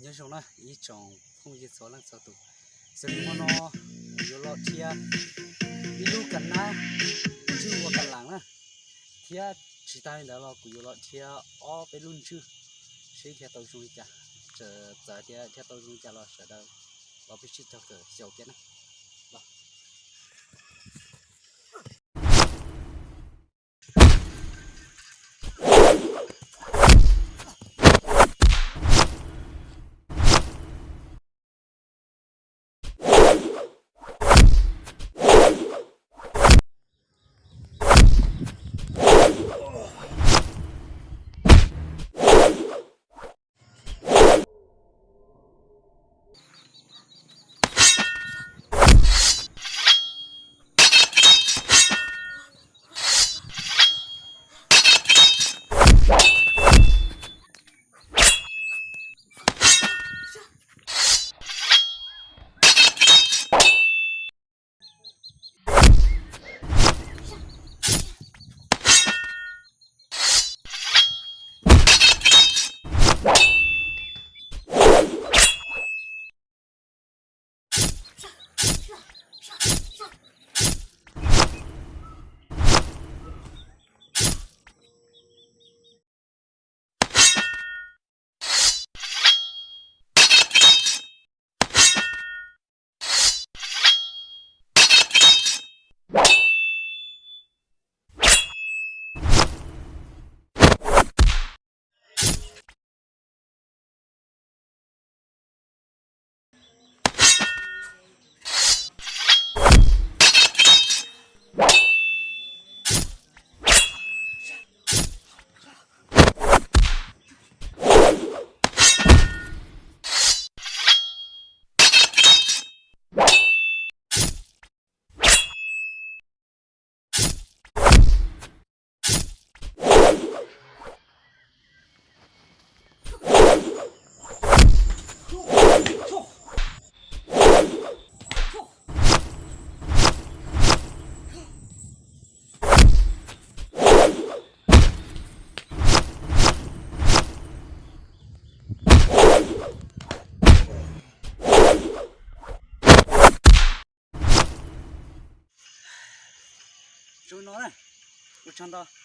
Nyob zoo na ib tsoom phooj ywg txhua leej txhua tus, xws li hmo no kuv yuav los dhia ib lub kas nab, lub ntswg ua kas las na, thiab tsis tas li ntawd los kuv yuav los dhia ob peb lub ntswg, seb dhia tau zoo li cas. Txawm hais tias dhia tau zoo li cas los sawv daws los peb sib caug kawm xyaum kiag na. Zoo no na, ua tsaug ntau.